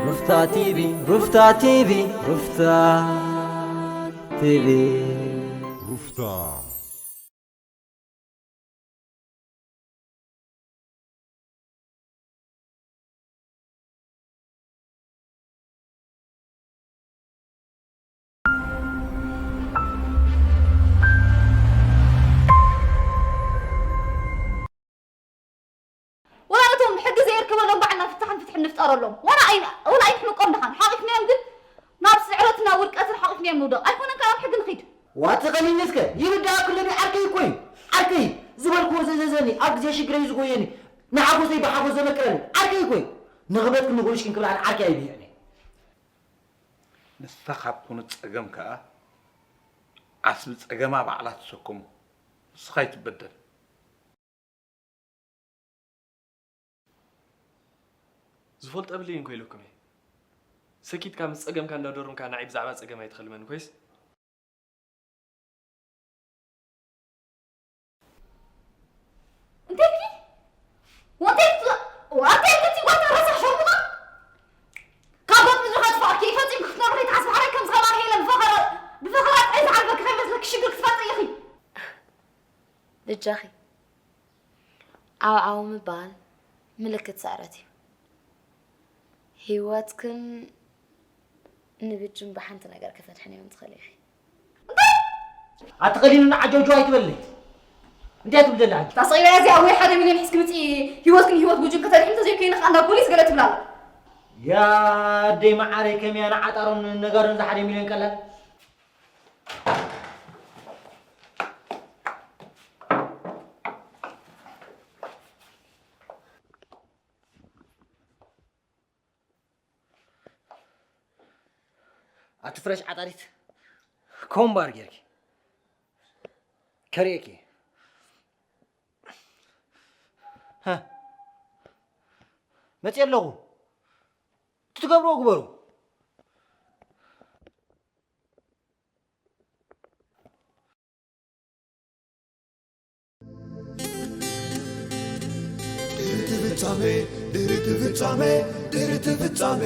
ሩፍታ ቲቪ፣ ሩፍታ ቲቪ፣ ሩፍታ ቲቪ። ሩፍታ። ወላ ነቶም ሕጊ ዘየርከበሎም ባዕልና ፍታሕን ፍትሕን ንፍጠረሎም። ወላ ኣይን-፣ ወላ ኣይንሕምቆም ደሓን። ሓቒፍናዮም ግን ናብ ስዕረትን ናብ ውድቀትን ሓቒፍናዮም ንውደቕ። ኣይኮነን ከኣ ናብ ሕጊ ንኺድ። ዋቲ ቀሊል እስከ ይርዳእ ክለኒ ዓርከይ እኮ እዩ። ዓርከይ ዝበልክዎ ዘዘዘኒ ኣብ ግዜ ሽግረይ ዝጎየኒ ንሓጎሰይ ብሓጎስ ዘመቅረኒ ዓርከይ እኮ እዩ። ንኽበትክን ንጉልሽክን ክብል ኣነ ዓርከይ ኣይብይዕን እየ። ንስኻ ካብ ኩኑ ጸገም ከኣ ዓስቢ ጸገማ ባዕላ ትሰከሞ። ንስኻ ኣይትበደል። ዝፈልጦ የብለይን እኮ ኢለኩም እየ። ሰኪትካ ምስ ጸገምካ እንዳደረምካ ንዓይ ብዛዕባ ጸገም ኣይትኸልመኒ ኮይስ። እንተልኪ ወንተልኪ ወንተልኪ እቲ ጓል ረሳሕ ሸርሙጣ ካብ ገጽ ምድሪ ከጥፍኣኪ ፈጺምኪ ክትነብሪ ከይትሓስቢ ሓራይ ከም ዝኸባር ሄለን ብፈኸራ ብፈኸራ ጥራይ ዝዓርፈኪ ከይመስለኪ ሽግር ክትፈጥሪ ኢኺ። በጃኺ። ዓው ዓው ምባል ምልክት ስዕረት እዩ። ህይወትክን ንብጅን ብሓንቲ ነገር ክፈትሕን እዮም ትኽእሊ ኢኺ። ኣትኸሊኒ ንዓጀውጀው ኣይትበልኒ። እንታይ ትብል ዘላ ሕጂ? እታ ስቕ ኢላ እዚኣ ወይ ሓደ ሚልዮን ሒዝኪ ምጺ ህይወትክን ህይወት ብጅን ከተድሕን ተዘይኮይኑ ከኣ እንዳ ፖሊስ ገለ ትብላ ኣላ። ያ ኣደይ መዓረይ ከመያ ንዓጣሮን ነጋዶን ዝሓደ ሚልዮን ቀላል። ኣቲ ፍረሽ ዓጣሪት ኮምባር ጌርኪ ከርእየኪ። ሃ፣ መፅእ ኣለኹ። እቲ ትገብርዎ ግበሩ። ድሕርቲ ፍጻሜ፣ ድሕርቲ ፍጻሜ፣ ድሕርቲ ፍጻሜ፣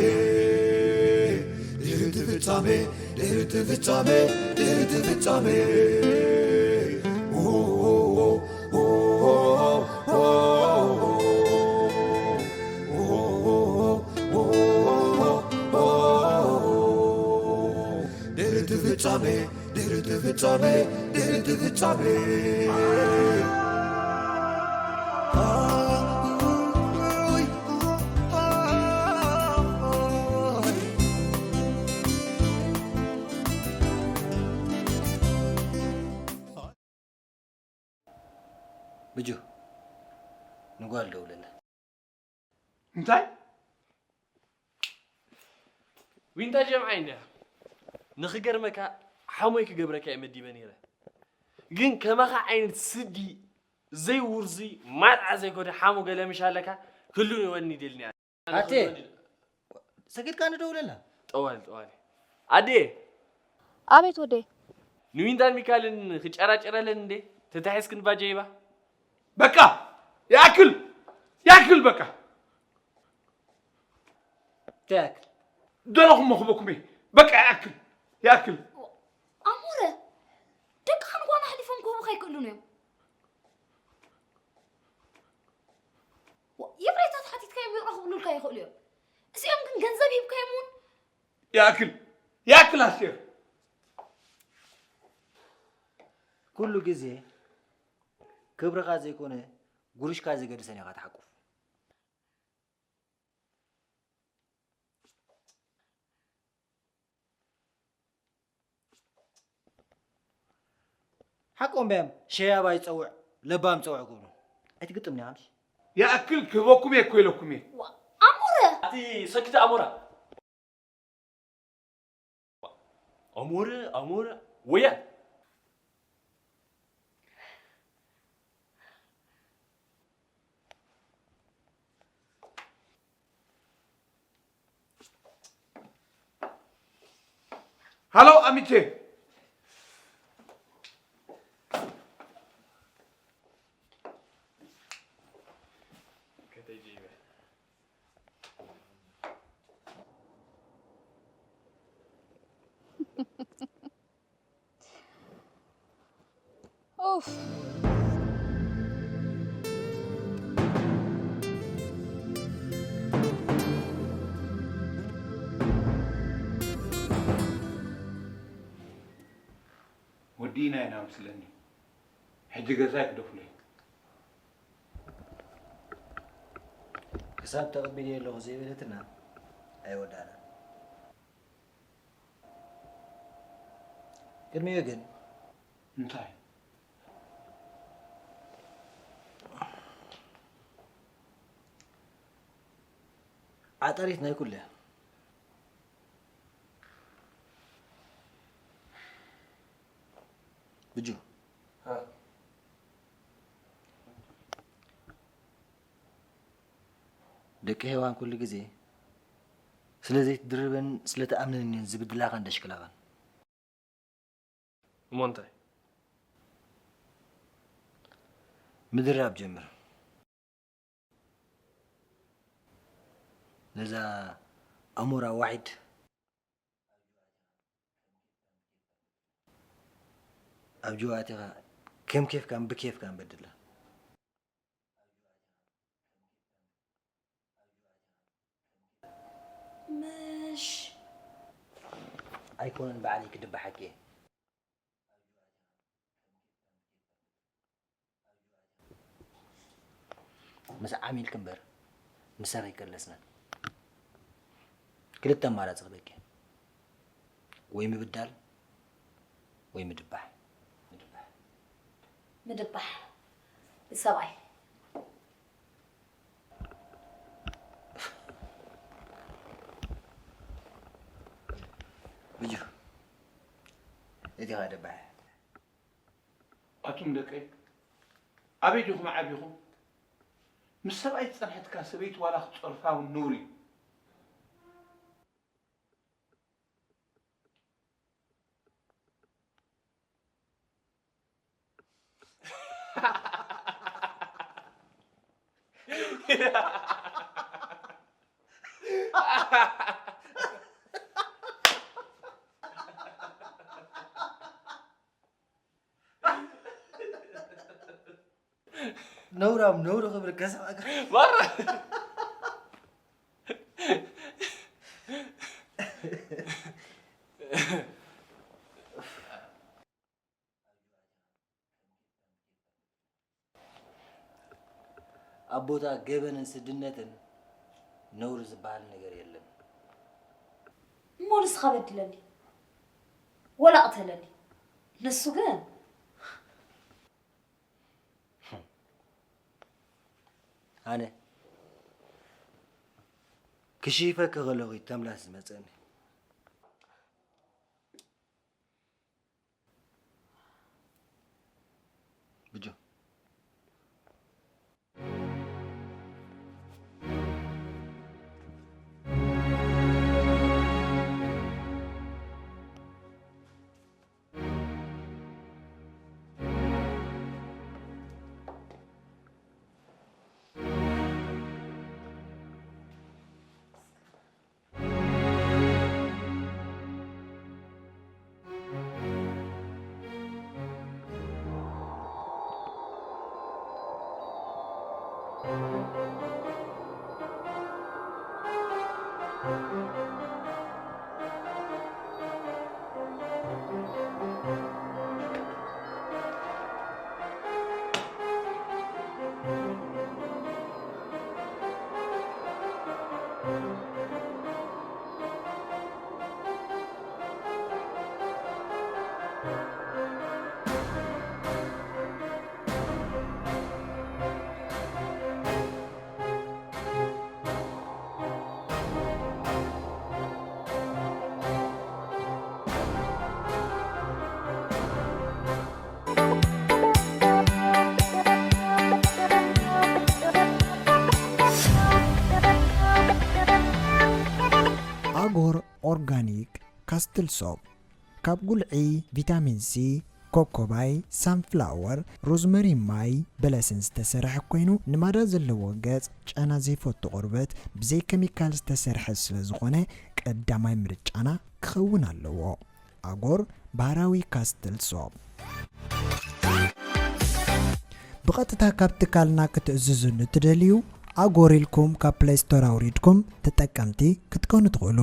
ድሕርቲ ፍጻሜ፣ ድሕርቲ ፍጻሜ፣ ድሕርቲ ፍጻሜ። ድሕርቲ ፍጻሜ፣ ድሕርቲ ፍጻሜ፣ ድሕርቲ ፍጻሜ። ብጁ፣ ንጓል ደውለላ። እንታይ? ዊንታ ጀምዓይ እንድያ። ንኽገርመካ ሓሞይ ክገብረካ እየ መዲበ ነይረ። ግን ከማኻ ዓይነት ስዲ ዘይውርዙይ ማርዓ ዘይኮነ ሓሞ ገለ ምሽ ኣለካ ክህሉኒ ወኒ ይደልኒ ኣነ። ኣቴ፣ ሰጊድካ ንደውለላ። ጠዋሊ፣ ጠዋሊ። ኣዴ! ኣቤት ወደይ። ንዊንታን ሚካልን ክጨራጨረለን እንዴ? ተታሒዝክን ባጀይባ? በቃ! ይኣክል! ይኣክል በቃ! እንታይ ይኣክል? ደለኹም መኽበኩም እየ። በቃ ይኣክል! ይኣክል! ኣሞረ! ደቅኻ ንጓና ኣሕሊፎም ክህቡኻ ኣይክእሉን እዮም። ዋ፣ ይቕሬታ ተሓቲትካዮም ይቕረ ክብሉልካ ይኽእሉ እዮም። እዚኦም ግን ገንዘብ ሂብካዮም እውን ይኣክል! ይኣክል ኣስቴር! ኩሉ ግዜ ክብርኻ ዘይኮነ ጉርሽካ ዘገድሰን ኢኻ ትሓቁፍ። ሓቆም እዮም ሸያባ ይጸውዕ ለባም ይጸውዕ ክብሉ ኣይትግጥምኒ ኣምሽ። ይኣክል ክህበኩም እየ እኮ ኢለኩም እየ። ዋ፣ ኣሞረ! ኣቲ ሰክቲ ኣሞራ። ኣሞረ ኣሞረ ወያ። ሃሎ ኣሚቼ። ኡፍ። ወዲእና ኢና መስለኒ። ሕጂ ገዛይ ክደፍሎ እዩ። ክሳብ ተቐቢለዮ ኣለኹ ዘይበለትና ኣይወዳእናን። ቅድሚኡ ግን እንታይ? ዓጣሪት ናይ ኩሉ እያ። ብጁ። ደቂ ሄዋን ኩሉ ግዜ ስለ ዘይትድርበን ስለ ትኣምነንን እየን ዝብድላኻን ደሽክላኻን። እሞ እንታይ? ምድራብ ጀምር። ነዛ ኣሞራ ዋሒድ ኣብ ጅዋቲኻ ከም ኬፍካን ብኬፍካን በድላ። ምሽ ኣይኮነን ባዕለይ ክድብሓኪ እየ። ምስ ዓሚልኪ እምበር ምሳኺ ኣይከለስናን። ክልተ ኣማራፂ ክበኪ፣ ወይ ምብዳል ወይ ምድባሕ። ምድባሕ ምድባሕ ብሰብኣይ ብጁ እቲኻ ደባሕ። ኣቱም ደቀይ ኣበይ ዲኹም ዓቢኹም? ምስ ሰብኣይ ዝጸንሐትካ ሰበይቲ ዋላ ክትጸርፋ እውን ነውሪ እዩ። ነውራም ነውሪ ክብሪ ከስማእካ ማራ ኣብ ቦታ ገበንን ስድነትን ነውሪ ዝበሃል ነገር የለን። እሞ ንስኻ በድለኒ ወላ ቅተለኒ። ንሱ ግን ኣነ ክሽይፈኪ ከለኹ እዩ ተምላስ ዝመፀኒ። ብጆ ኣጎር ኦርጋኒክ ካስትል ሶፕ ካብ ጉልዒ፣ ቪታሚን ሲ፣ ኮኮባይ፣ ሳንፍላወር፣ ሮዝመሪ ማይ በለስን ዝተሰርሐ ኮይኑ ንማዳ ዘለዎ ገጽ ጨና ዘይፈቱ ቆርበት ብዘይ ከሚካል ዝተሰርሐ ስለ ዝኾነ ቀዳማይ ምርጫና ክኸውን ኣለዎ። ኣጎር ባህራዊ ካስትል ሶፕ። ብቐጥታ ካብ ትካልና ክትእዝዙ ንትደልዩ፣ ኣጎር ኢልኩም ካብ ፕለይ ስቶር ኣውሪድኩም ተጠቀምቲ ክትኮኑ ትኽእሉ።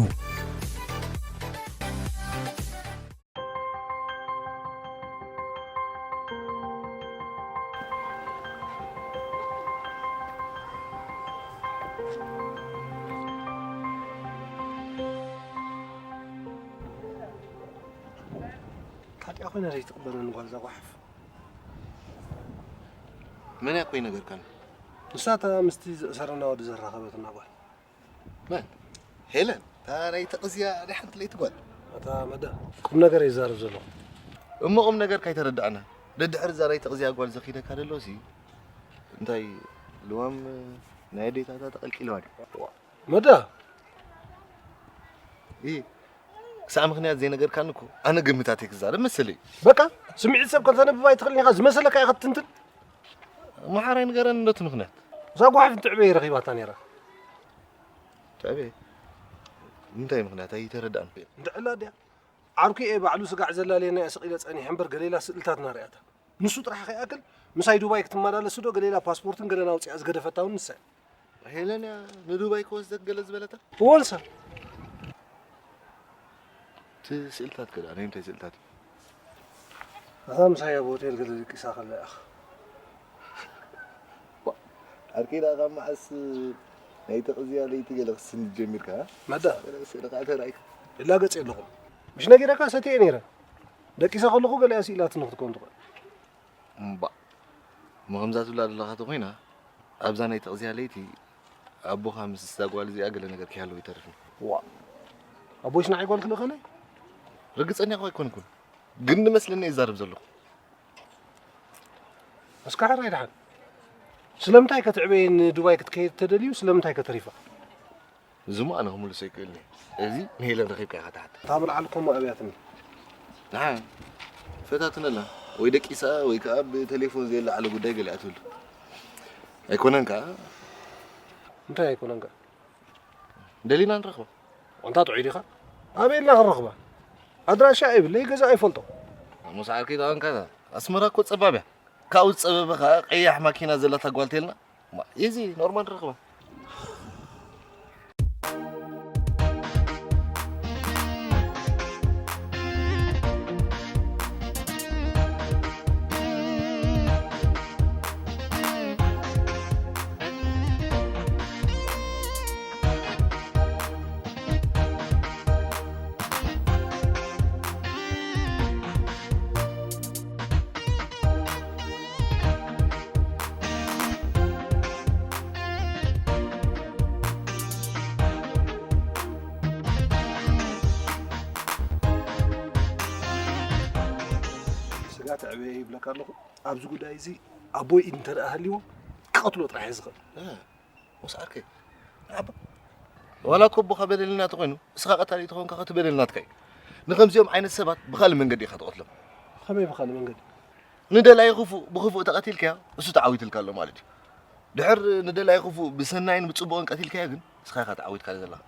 ሓጢኣ ኮይና ዘይትቕበለኒ ጓል እዛ ጓሓፍ። መን እያ ኮይ ነገርካኒ? ንሳ እታ ምስቲ ዝእሰረና ወዲ ዘራኸበትና ጓል። መን? ሄለን፣ እታ ናይ ተቕዝያ ናይ ሓንቲ ለይቲ ጓል። ኣታ መዳ፣ ቁም ነገር ይዛረብ ዘለኹ። እሞ ቁም ነገር ካይተረዳእና። ደድሕሪ እዛ ናይ ተቕዝያ ጓል ዘኺደካ ደሎ ሲ እንታይ ልዋም ናይ ኣዴታታ ተቐልቂልዋ ድዩ? መዳ። እ፣ ክሳዕ ምኽንያት ዘይነገርካኒ እኮ ኣነ ግምታት እየ ክዛረብ መሰለይ። በቃ፣ ስምዒት ሰብ ከተነብብ ኣይትኽእልን ኢኻ። ዝመሰለካ ኢኻ ትትንትን። እሞ ሓራይ ንገረኒ ነቲ ምኽንያት። እዛ ጓሓፍ እንትዕበየ ረኺባታ ነይራ። ትዕበየ? እንታይ ምኽንያት? ኣይተረዳእን። እንድዕላ ድያ? ዓርኩ እየ ባዕሉ ስጋዕ ዘላለየና እየ ስቕ ኢለ ጸኒሐ እምበር ገሌላ ስእልታትና ርእያታ። ንሱ ጥራሕ ከይኣክል ምሳይ ዱባይ ክትመላለስ ዶ ገሌላ ፓስፖርትን ገለን ኣውጺኣ ዝገደፈታ እውን ንሳ እያ። ሄለን እያ ንዱባይ ክወስደክ ገለ ዝበለታ? እወ ንሳ። እቲ ስእልታት ከ ደኣ ናይ ምንታይ ስእልታት እዩ? እታ ምሳይ ኣብ ሆቴል ገለ ደቂሳ ከላ ኢኻ። ዓርከይ ደኣ ካብ መዓስ ናይ ተቕዝያ ለይቲ ገለ ክስንድ ጀሚርካ? መዳ። ገለ ስእሊ ከኣ ተራእይካ? ይላገጽ የለኹም። ምሽ ነጊረካ ሰትየ ነይረ። ደቂሳ ከለኹ ገሊኣ ስኢላትኒ ክትከውን ትኽእል። እምባእ። እሞ ከምዛ ትብላ ዘለኻ ተኾይና፣ ኣብዛ ናይ ተቕዝያ ለይቲ ኣቦኻ ምስ እዛ ጓል እዚኣ ገለ ነገር ከይሃለዎ ይተርፍኒ። ዋ። ኣቦይስ ንዓይ ጓል ክልእኸለይ? ርግጸኛ እኮ ኣይኮንኩን። ግን ንመስለኒ እየ ዝዛረብ ዘለኹ። እስከ ሕራይ ደሓን። ስለምንታይ ከ ትዕበይ ንዱባይ ክትከይድ ተደልዩ፣ ስለምንታይ ከ ተሪፋ? እዚ እሞ ኣነ ክምልሶ ኣይክእልን እየ። እዚ ንሄለን ረኺብካ ኢኻ ትሓታ። እታ ምልዓል እኮ እሞ ኣብያትኒ። ንዓ ፈታትነላ። ወይ ደቂሳ ወይ ከኣ ብቴሌፎን ዘየለዓለ ጉዳይ ገሊኣ ትህሉ። ኣይኮነን ከኣ። እንታይ ኣይኮነን ከኣ? ደሊና ንረኽባ። ኣንታ ጥዑይ ዲኻ? ኣበይ ኢልና ክንረኽባ? ኣድራሻ የብለይ፣ ገዛ ኣይፈልጦ። ኣሙስ ዓርከይ ተቐንካታ። ኣስመራ እኮ ጸባብ እያ። ካብኡ ዝጸበበ ከኣ ቀያሕ ማኪና ዘለታ ጓል ተልና። ማ፣ እዚ ኖርማል ንረኽባ። ስጋ ተዕበየ ይብለካ ኣለኹ። ኣብዚ ጉዳይ እዚ ኣቦይ ኢድ እንተ ደኣ ሃልይዎ ክቐትሎ ጥራሕ እየ ዝኽእል። እ፣ ወስ ዓርከይ፣ ንዓባ። ዋላ እኮ ኣቦኻ በደለኛ ተኾይኑ፣ እስኻ ቀታሊ ተኾንካ፣ እቲ በደል ናትካ እዩ። ንኸምዚኦም ዓይነት ሰባት ብኻልእ መንገዲ ኢኻ ትቐትሎም። ከመይ ብኻልእ መንገዲ? ንደላይ ክፉእ ብኽፉእ ተቐቲልካዮ፣ እሱ ተዓዊትልካ ኣሎ ማለት እዩ። ድሕር ንደላይ ክፉእ ብሰናይን ብጽቡቕን ቀቲልካዮ ግን፣ እስኻ ኢኻ ተዓዊትካሉ ዘለኻ።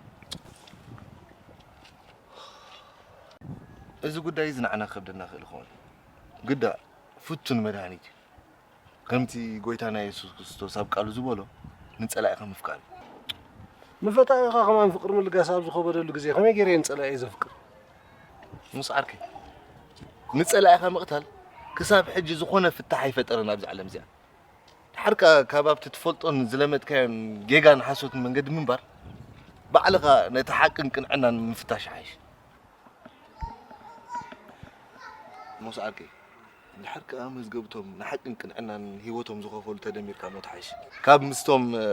እዚ ጉዳይ እዚ ንዓና ክኸብደና ይኽእል ይኸውን። ግዳ ፍቱን መድሃኒት እዩ። ከምቲ ጎይታና የሱስ ክርስቶስ ኣብ ቃሉ ዝበሎ፣ ንጸላኢኻ ምፍቃር እዩ። ንፈጣሪኻ ከማን ፍቕሪ ምልጋስ ኣብ ዝኸበደሉ ግዜ፣ ከመይ ገይረ እየ ንጸላኢየ ዘፍቅር? ምስ ዓርከይ፣ ንጸላኢኻ ምቕታል ክሳብ ሕጂ ዝኾነ ፍታሕ ኣይፈጠረን ኣብዚ ዓለም እዚኣ። ድሓር ከኣ ካብ ኣብቲ ትፈልጦን ዝለመድካዮን ጌጋን ሓሶትን መንገዲ ምንባር፣ ባዕልኻ ነቲ ሓቅን ቅንዕናን ምፍታሽ ይሓይሽ። ሞስ ዓርከይ፣ ድሓር ከኣ መዝገብቶም ንሓቅን ቅንዕናን ህይወቶም ዝኸፈሉ ተደሚርካ ሞት ይሓይሽ። ካብ ምስቶም፣ እ፣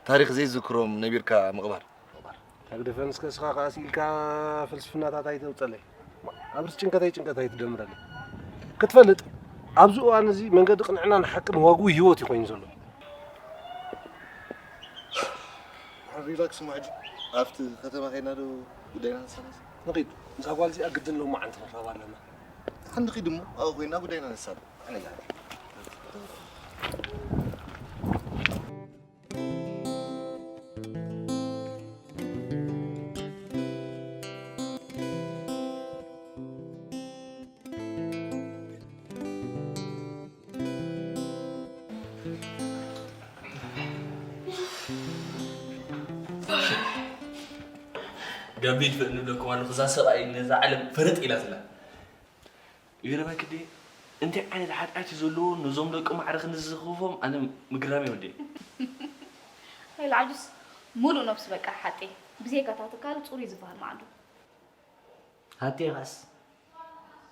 ታሪኽ ዘይዝክሮም ነቢርካ ምቕባር። ተግደፈን እስከ እስኻ ከኣ ስኢልካ ፍልስፍናታት ኣይተውጸለይ። ኣብ ርእሲ ጭንቀተይ ጭንቀት ኣይትደምረለይ። ክትፈልጥ፣ ኣብዚ እዋን እዚ መንገዲ ቅንዕናን ሓቅን ዋግኡ ህይወት እዩ ኮይኑ ዘሎ። ሪላክስ እሞ ሕጂ ኣብቲ ከተማ ከይድና ዶ ጉዳይና ንሳናስ? ንኺድ። እዛ ጓል እዚኣ ግድን ሎማዓንቲ ክንረኽባ ኣለና። ንኺድ እሞ ኣብኡ ኮይና ጉዳይና ነሳልጥ። ኣነ ይልዓል። ጋቢድ ፍእ ንብለኩም ኣለኹ፣ እዛ ሰብኣይ ነዛ ዓለም ፈረጥ ኢላትላ። ይገርመኪ ድየ? እንታይ ዓይነት ሓጢኣት እዩ ዘለዎ ነዞም ደቂ ማዕረ ክንዚ ዝኽፍፎም ኣነ ምግረም ይወደይ። ሄሎ ዓጁስ፣ ሙሉእ ነብሱ በቃ ሓጤ። ብዘይካታ ትካል ጽሩይ ዝበሃል ማዕዶ። ሃቴኻስ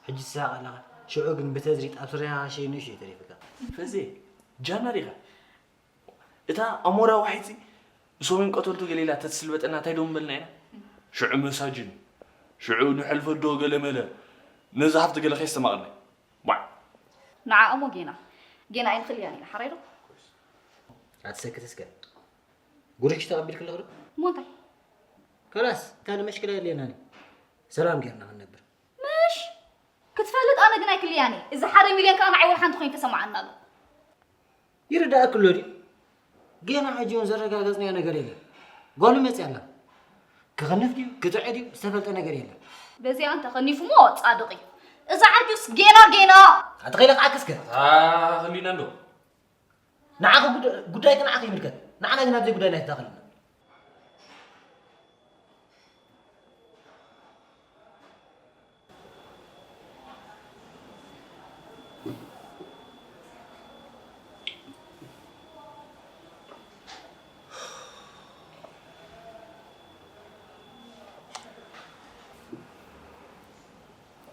ሕጂ ትስሕቕ ኣለኻ። ሽዑ ግን ብተዝሪጥ ኣብ ስሪኻ ሸይኑ እዩ ተሪፍካ። ፈዜ ጃና ዲኻ? እታ ኣሞራ ዋሒፂ ንሶሜን ቀተልቱ ገለ ኢላ ተትስልበጠና እንታይ ዶ ምበልና ኢና? ሽዑ መሳጅን ሽዑ ንሐልፈ ዶ ገለ መለ ነዚ ሃፍቲ ገለ ከየስተማቕርና። ዋዕ! ንዓኣ እሞ ጌና ጌና ኣይንኽልያን ኢና ሓራይ ዶ? ኣትሰክት እስከ ጉርሽ ተቐቢልክ ኣለኽ ዶ? እሞ እንታይ? ከላስ ካልእ መሽክላ የለየናን እዩ። ሰላም ጌርና ክንነብር። ምሽ ክትፈልጥ ኣነ ግን ኣይክልያን እየ። እዚ ሓደ ሚልዮን ከዓ ንዓይ ወላ ሓንቲ ኮይኑ ተሰማዓና ኣሎ። ይርዳእክ ኣሎ ድዩ? ጌና ሕጂ እውን ዘረጋገጽናዮ ነገር የለን። ጓሉ መጽያ ኣላ። ክኸንፍ ድዩ ክትዕ ድዩ ዝተፈልጠ ነገር የለን። በዚኣ እንተ ኸኒፉ እሞ ጻድቕ እዩ። እዛ ዓጁስ ጌና ጌና ኣተኸይለቕዓክ እስከ ኣታ ኸሊና እንዶ ንዓኺ ጉዳይኪ ንዓኺ ይምልከት። ንዓና ግን ኣብዘይ ጉዳይ ናይ ትዳኸልና።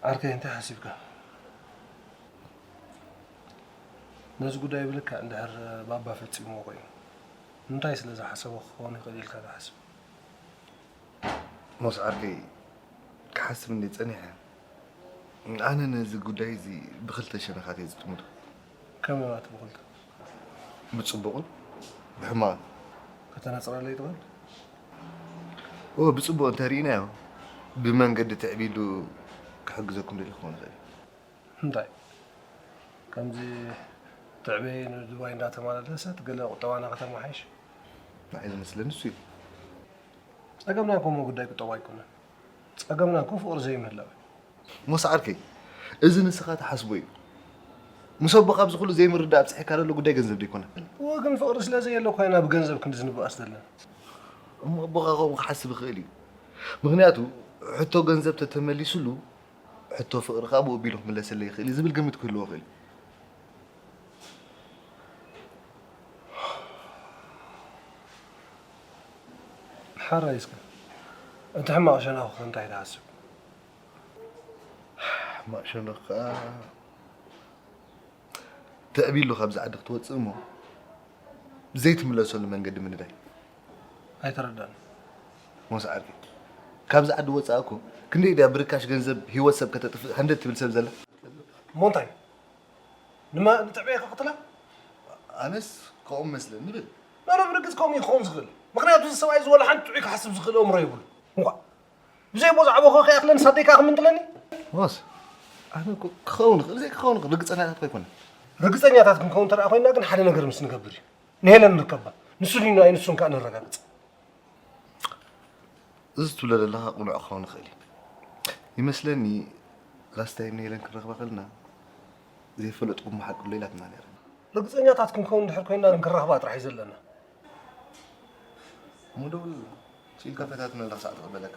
ዓርከይ እንታይ ሓሲብካ? ነዚ ጉዳይ ብልክዕ እንድሕር ባባ ፈጺምዎ ኮይኑ እንታይ ስለ ዝሓሰቦ ክኸውን ይኽእል ኢልካ ትሓስብ? ሞስ ዓርከይ ክሓስብ እንድየ ጸኒሐ። ኣነ ነዚ ጉዳይ እዚ ብኽልተ ሸነኻት እየ ዝጥምቶ። ከመይ ማለት ብኽልተ? ብጽቡቕን ብሕማቕን። ከተነጽረለይ ትኽእል? እወ ብጽቡቕ እንተሪኢናዮ ብመንገዲ ትዕቢሉ ክሕግዘኩም ደሊኹ ክኾን ይኽእል እዩ። እንታይ? ከምዚ ትዕበይ ንዱባይ እንዳተመላለሰት ገለ ቁጠባና ከተመሓይሽ? ንዓይ ዝመስለኒ እሱ እዩ። ጸገምና እኮ እሞ ጉዳይ ቁጠባ ኣይኮነን። ጸገምና እኮ ፍቕሪ ዘይምህላው እዩ። ሞስ ዓርከይ፣ እዚ ንስኻ ትሓስቦ እዩ። ምስ ኣቦኻ ኣብዚ ኩሉ ዘይምርዳእ ኣብጺሕካ ዘሎ ጉዳይ ገንዘብ ዶ ኣይኮነን? እወ ግን ፍቕሪ ስለ ዘየለ እኳ ኢና ብገንዘብ ክንድዚ ንበኣስ ዘለና። እሞ ኣቦኻ ከምኡ ክሓስብ ይኽእል እዩ። ምኽንያቱ ሕቶ ገንዘብ ተተመሊስሉ ሕቶ ፍቕሪ ከኣ ብኡ ኣቢሉ ክምለሰለይ ይኽእል እዩ ዝብል ግምት ክህልዎ ይኽእል እዩ። ሓራይ እስከ እቲ ሕማቕ ሸነኹ እንታይ ትሓስብ? ሕማቕ ሸነኹ ከኣ ትዕቢሉ ካብዚ ዓዲ ክትወፅእ እሞ ዘይትምለሰሉ መንገዲ ምንዳይ። ኣይተረዳን። ሞስ ዓርከይ ካብዚ ዓዲ ወፃእ እኮ ክንደይ ድያ ብርካሽ ገንዘብ ህይወት ሰብ ከተጥፍእ ሃንደት ትብል ሰብ ዘላ? እሞ እንታይ ንማ ንጥዕበየ ከቕትላ? ኣነስ ከምኡ መስለኒ ብል። መረብ ርግፅ ከምኡ እዩ ክኸውን ዝኽእል። ምክንያቱ እዚ ሰብኣይ እዚ ወላ ሓንቲ ጥዑይ ክሓስብ ዝኽእል ኣእምሮ የብሉ። እንኳ ብዘይ ቦ ዛዕባኹ ከይኣኽለኒ ሳደይካ ክምንጥለኒ? ሞስ ኣነ እኮ ክኸውን ይኽእል ዘይክኸውን ይኽእል ርግፀኛታት እኮ ኣይኮነን። ርግፀኛታት ክንከውን እንተ ኮይንና ግን ሓደ ነገር ምስ ንገብር እዩ። ንሄለን ንርከባ። ንሱ ድዩ ንኣይ ንሱን ከዓ ነረጋግፅ። እዚ ትብሎ ዘለኻ ቅኑዕ ክኸውን ይኽእል እዩ። ይመስለኒ ላስት ታይም ንሄለን ክንረኽባ ከለና ዘይፈለጥኩሞ ሓቂ ኣሎ ኢላትና ነይራ። ርግፀኛታት ክንከውን እንድሕር ኮይንና ግን ክንረኽባ ጥራሕ እዩ ዘለና። እሞ ደውል ስኢልካ ፈታትነላ ክሳዕ ትቕበለካ።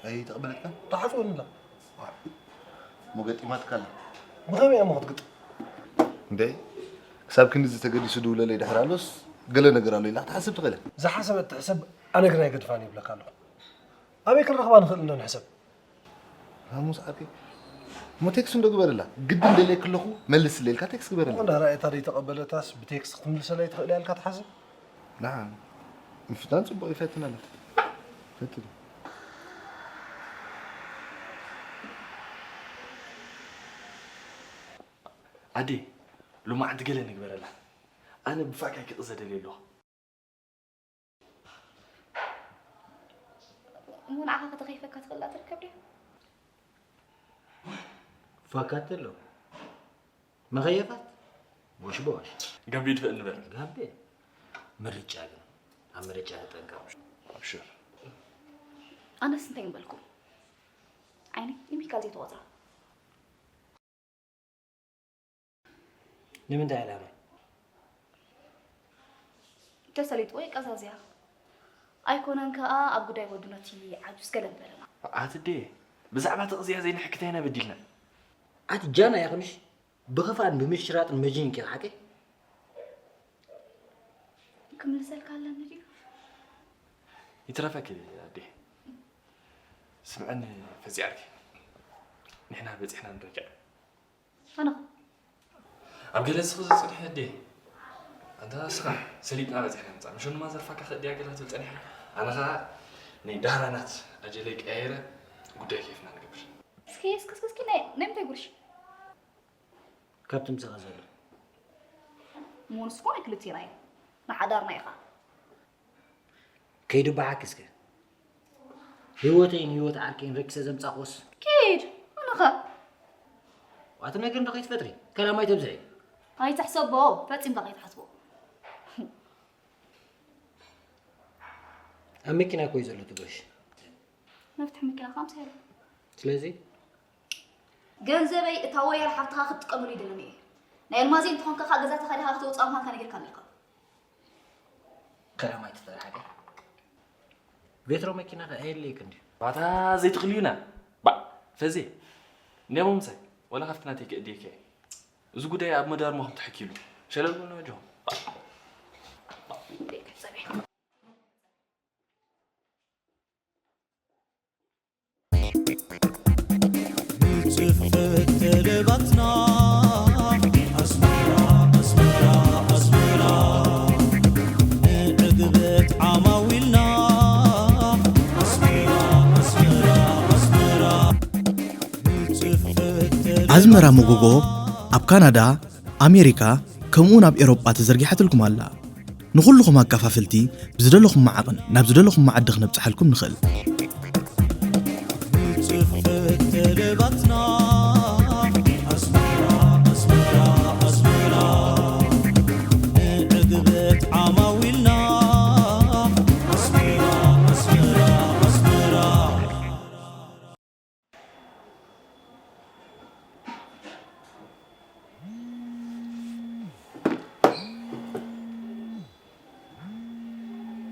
ኣይተቐበለትካን? ትሓጽወኒ ኣላ። እሞ ገጢማትካ ኣላ። ብኸመይ እያ እሞ ክትግጥም? እንደ ክሳብ ክንድዚ ተገዲሱ ድውለለይ ድሕር ኣሎስ ገለ ነገር ኣሎ ኢላ ክትሓስብ ትኽእል እያ። ዝሓሰበት ትሕሰብ ኣነ ግን ኣይገድፋን ይብለካ ኣለኹ። ኣበይ ክንረኽባ ንኽእል እንዶ ንሕሰብ? ሃሙስ ዓርከይ እሞ ቴክስት እንዶ ግበረላ። ግድን ደልየኪ ኣለኹ መልስለይ ኢልካ ቴክስት ግበረላ። እንዳ ራእየታ ዘይተቐበለታስ ብቴክስት ክትምልሰለይ ትኽእል እያ ኢልካ ትሓስብ? ንዓ ምፍታን ጽቡቕ እዩ፣ ፈትን ኣለኻ። ፈትን። ኣዴ፣ ሎማዓንቲ ገለ ንግበረላ። ኣነ ብፋቃይ ክቕዘ ደልየ ኣለኹ። እሞ ንዓኻ ከተኸይፈካ ትኽእል ትርከብ ድያ? ፋካት ኣሎ። መኸየፋት ቦሽ ቦሽ። ጋቤ ድፍእ ንበል። ጋቤ ምርጫ ግን ኣብ ምርጫ ተጠንቀቕ። ኣብሽር። ኣነስ እንታይ ምበልኩም? ዓይኒ ንሚካል ዘይተቆጽራ። ንምንታይ ዕላማ? ተሰሊጥዎ የቀዛዝያ ኣይኮነን ከኣ ኣብ ጉዳይ ወዱ ነቲ ዓጁስ ገለ በለና። ኣትዴ ብዛዕባ ተቕዝያ ዘይንሕክት ኣይና በዲልና። ኣቲ ጃና ያኹንሽ ብኽፋን ብምሽራጥን መጂን ኪ ሓቂ ክምልሰልካ ኣለኒ ድዩ? ይትረፈኪ ኣዴ። ስምዕን ፈዚዓርኪ ንሕና በፂሕና ንረጃዕ ኣነኸ ኣብ ገለ ስኺ ዝፅንሐ ኣዴ ኣንታ ስኻ ሰሊጥና በፂሕና ምፃ ምሸኑማ ዘርፋካ ከእድያ ገላ ትብል ፀኒሐ ኣነ ኸዓ ናይ ዳህራናት ኣጀለይ ቀያይረ ጉዳይ ኬፍና ንገብር እስኪ እስኪ እስኪ እስኪ ናይ ናይ ምንታይ ጉርሽ ካብቲ ምሳኻ ዘሎ ምውንስ እኮ ናይ ክልቴና እዩ ንሓዳርና ኢኻ ከይድበሓኪ እስከ ህይወተይን ህይወት ዓርከይን ረኪሰ ዘምፃእክዎስ ኪድ ኣነኸ ዋቲ ነገር እንዶ ከይትፈጥሪ ከላማይ ተብዝሒ ኣይትሕሰቦ ፈፂምካ ከይትሓስቦ ኣብ መኪና ኮይ ዘሎ ትጎሽ መፍትሒ መኪና ካምሳ የለ ስለዚ ገንዘበይ እታ ወያል ሓፍትኻ ክትጥቀመሉ ይደለኒ እየ ናይ ኣልማዘይ እንተኾንካ ከዓ ገዛ ተኻዲኻ ከተውፅኣ ምዃንካ ነጊርካኒ ኢኻ ከላማይ ትፈርሓ ዶ? ቬትሮ መኪና ከ ኣየድልየክ እንድዩ። ባታ ዘይትኽልዩና ባዕ ፈዜ እንዲያሞ ምሳይ ወላ ካብቲ ናተይ ክእድየካ እየ እዚ ጉዳይ ኣብ መዳርሞኹም ተሐኪሉ ሸለል በሉ ነጆኹም ጽፈት ተለባትና ኣስመራ ኣስመራ ኣስመራ ንዕግበት ዓማዊልና ኣስመራ ኣስመራ ኣስመራ ኣዝመራ መጎጎ ኣብ ካናዳ፣ ኣሜሪካ ከምኡውን ኣብ ኤሮጳ ተዘርጊሓትልኩም ኣላ። ንኹልኹም ኣካፋፍልቲ ብዝደለኹሞ ዓቕን ናብ ዝደለኹሞ ዓዲ ክነብጽሓልኩም ንኽእል።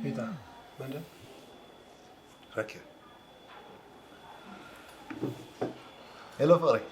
ሪታ፣ መን ድያ? ራኬብ። ሄሎ ፍቕረይ።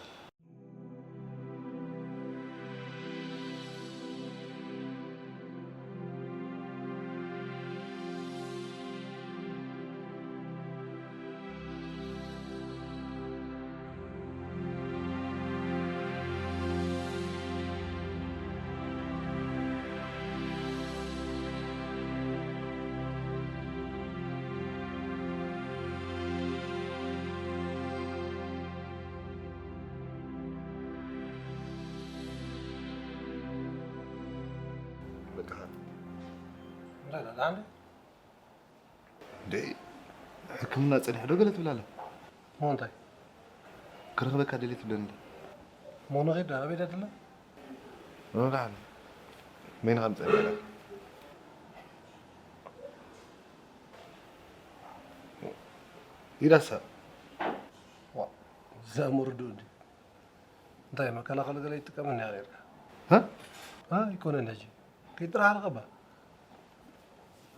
በቃ። እንታይ ደኣ? ደሓን ዶ? እንዴ ሕክምና ጸኒሑ ዶ ገለ ትብል ኣላ? እሞ እንታይ? ክረኽበካ ደልየ ትብለኒ እንዳ። እሞ ንኸይድ ዶ? ኣበይ ደኣ ደላ? ንወግዓሉ። መይንኻ ምጸኒ ኢላ። ኢዳሳ። ዋ፣ እዛ ሙርዱ እንዲ። እንታይ መከላኸሊ ገለ ይጥቀም እንዲያ ነርካ? ሀ? ኣይኮነን ሕጂ። ከይጥራሓልካ እባ።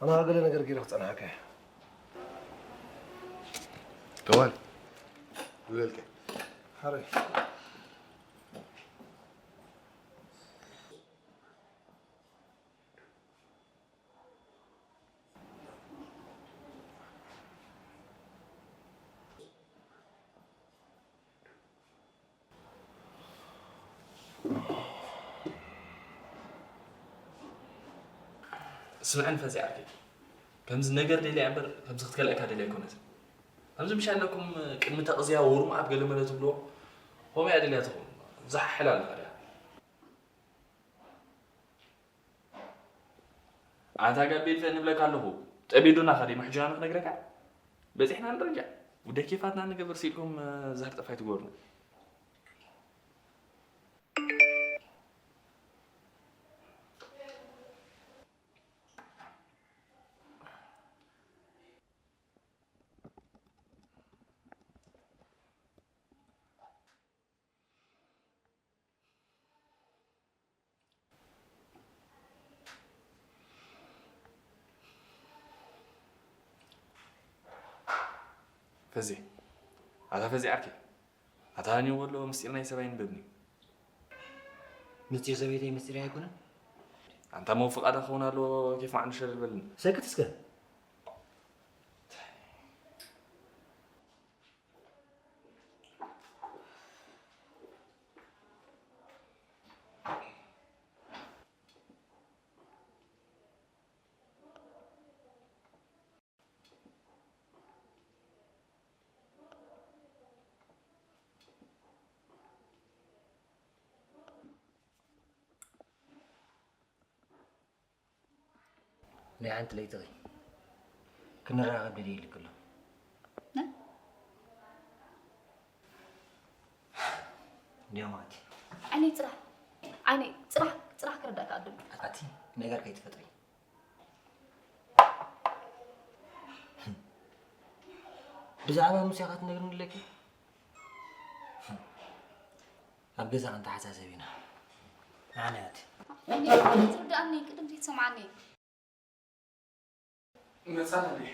ኣነ ገለ ነገር ገይረ ክጸንሓካ እየ። ጠዋል። ይብለልካ። ሓረይ። ስምዐን ፈዚ ዓርከይ፣ ከምዚ ነገር ደልያ እምበር ከምዚ ክትከልአካ ደልያ ኣይኮነትን። ከምዚ ምሽ ኣለኩም ቅድሚ ተቕዝያ ወርም ኣብ ገለ መለ ትብልዎ፣ ኾመይ እያ ደልያ ትኸውን። ዛሕሕል ኣለኻ ድያ? ኣንታ ጋቤ ድፈ ንብለካ ኣለኹ። ጠቢዱና ኸዲ ምሕጃና ክነግረካ። በጺሕና ንረጃ። ጉዳይ ኬፋትና ንገብር ሲልኩም ዛር ጠፋይ ትጎርኑ። ፈዜ፣ ኣታ ፈዜ ዓርከይ፣ ኣታ ሃኒ ወሎ ምስጢር ናይ ሰብ ኣይንበብን እዩ። ምስጢር ሰበይተይ ምስጢር ኣይኮነን። ኣንታ ሞ ፍቓዳ ክኸውን ኣለዎ፣ ኬፍ ማዕኑ ሸለል በልኒ። ሰክት እስከ። ናይ ሓንቲ ለይቲ ኸይ ክንራኸብ ደልየ ኢልክ ኣሎ። ነ? እንዲያው ማቲ። ዓይነይ ጽራሕ፣ ዓይነይ ጽራሕ፣ ጽራሕ ክርዳእካ ኣድሉ። ኣቲ ነገር ከይትፈጥሪ። ብዛዕባ ሙሴኻ ትነግርኒ ኣለኪ? ኣብ ገዛ ክንተሓሳሰብ ኢና። ኣነ ኣቲ። ትርዳእኒ፣ ቅድም ዘይትሰምዓኒ። መጻና ድየ?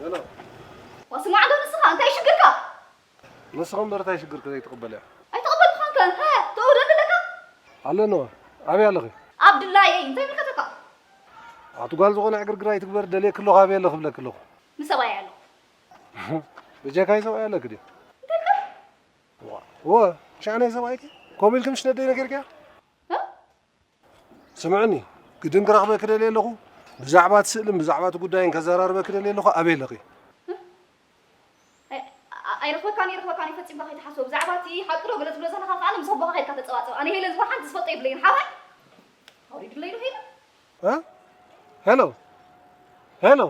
ሄሎ። ዋስማዕ ዶ ንስኻ? እንታይ ሽግርካ? ንስኻ እምበር እንታይ ሽግርኪ ዘይትቕበልያ? ኣይተቐበልኩኻን ከ? ሀ፣ ተውህደኒ ኣለካ? ኣለንወ። ኣበይ ኣለኺ? ኣብ ድላየይ። እንታይ ይምልከተካ? ኣቲ ጓል ዝኾነ ዕግርግር ኣይትግበር፣ ደልየኪ ኣለኹ፣ ኣበይ ኣለኺ እብለኪ ኣለኹ። ምስ ሰብኣይ ኣለኹ። ብጀካይ ሰብኣይ ኣለኪ ድዩ? እንታይ ኢልካ? ዋ፣ ወ፣ ሻዕናይ ሰብኣይኪ? ከምኡ ኢልኪ ምስ ነደይ ነጊርክያ? እ? ስምዕኒ፣ ግድን ክረኽበኪ ደልየ ኣለኹ። ብዛዕባ እቲ ስእልን ብዛዕባ እቲ ጉዳይን ከዘራርበኪ ደልየ ኣለኹ። ኣበይ ኣለኺ? ኣይ-፣ ኣ-፣ ኣይረኽበካን፣ ይረኽበካን እዩ፣ ፈጺምካ ከይትሓስቦ። ብዛዕባ እቲ ሓቂ ዶ ገለ ትብሎ ዘለኻ ከኣ ምስ ኣቦኻ ከይድካ ተጸባጸብ። ኣነ ሄለን ዝበሃል ሓንቲ ዝፈልጦ የብለይን። ሓባይ ኣውሪድለይ ዶ ሄለን? እ? ሄሎ፣ ሄሎ።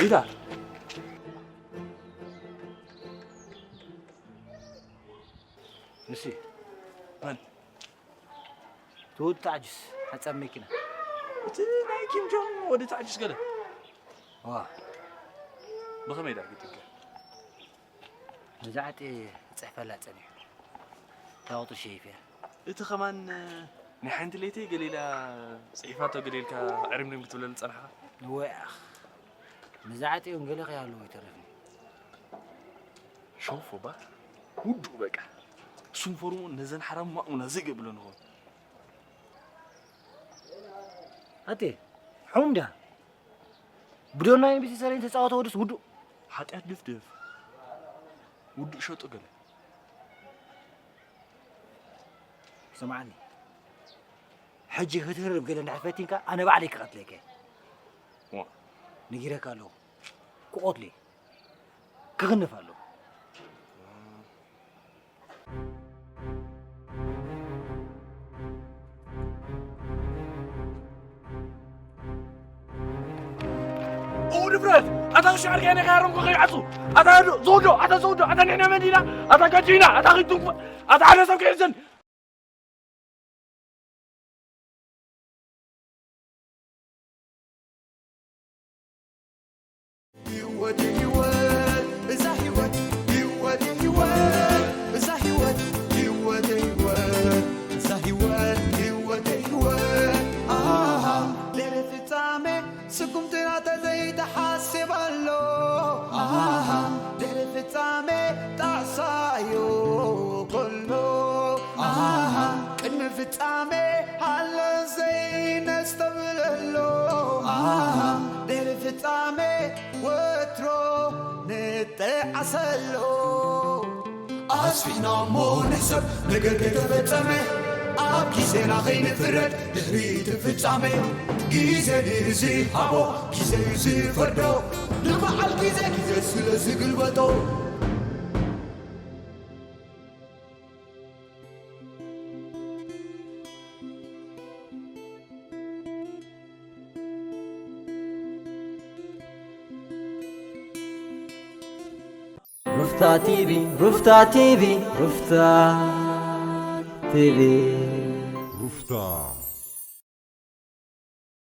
ኢታ ንሲ መን? እቲ ወዲ ተዓጅስ ሓጻብ መኪና። እቲ ናይ ኪም ጆን ወዲ ተዓጅስ ገለ? ዋ። ብኸመይ ደኣ ግጥገ? ነዛ ዓጤ እጽሕፈላ ጸኒሑ። እታ ቁጽሪ ሸይፈያ። እቲ ኸማን ናይ ሓንቲ ለይቲ ገለ ኢላ ጽሒፋቶ ገለ ኢልካ ዕሪምሪም ክትብለኒ ጸናሕካ? እወ ያኽ። ነዛ ዓጤ እውን ገለ ከይሃለዎ ይተረፍኒ። ሸውፎ ባ ውዱእ በቃ። እሱም ፎርሙ ነዘን ሓራም ማእሙና ዘይገብሎ ንኾን። ኣቴ፣ ሑም ድያ? ብዶና ኤምቢሲ ሰሬን ተጻወተ ወድስ ውዱእ። ሓጢኣት ድፍድፍ። ውዱእ ሸጡ ገለ። ስምዓኒ። ሕጂ ክትህርብ ገለ እንድሕር ፈቲንካ፣ ኣነ ባዕለይ ክቐትለካ እየ። ዋ። ነጊረካ ኣለኹ። ክቐትሎ እየ። ክኽንፍ ኣለኹ። እው ድፍረት! ኣታ ክሻዕር ከይነ ከያሮም ከኸይዓጹ! ኣታ ዶ-፣ ዘውዶ! ኣታ ዘውዶ! ኣታ ንሕና መን ኢና? ኣታ ጋጂና! ኣታ ኺቱንኩ! ኣታ ሓደ ሰብ ክሕዘን! ህይወት ህይወት እዛ ህይወት ህይወት ህይወት እዛ ህይወት ህይወት ህይወት እዛ ህይወት ህይወት ህይወት ኣሃ ድሕሪ ፍጻሜ ስጉምትና ተዘይተሓስብ ኣሎ ኣሃ ድሕሪ ፍጻሜ ጣዕሳዮ ከሎ ኣሃ ቅድሚ ፍጻሜ ሃለ ዘይነስተብለሎ ኣሃ ድሕሪ ፍጻሜ ወትሮ ንጠዓሰሎ ኣስፊሕና እሞ ንሕሰብ ነገር ከይተፈጸመ ኣብ ግዜና ከይንፍረድ ድሕሪ እቲ ፍጻሜ ግዜ ንዝሃቦ ግዜ እዩ ዝፈርዶ ንበዓል ግዜ ግዜ ስለ ዝግልበጦ ሩፍታ ቲቪ ሩፍታ ቲቪ ሩፍታ ቲቪ ሩፍታ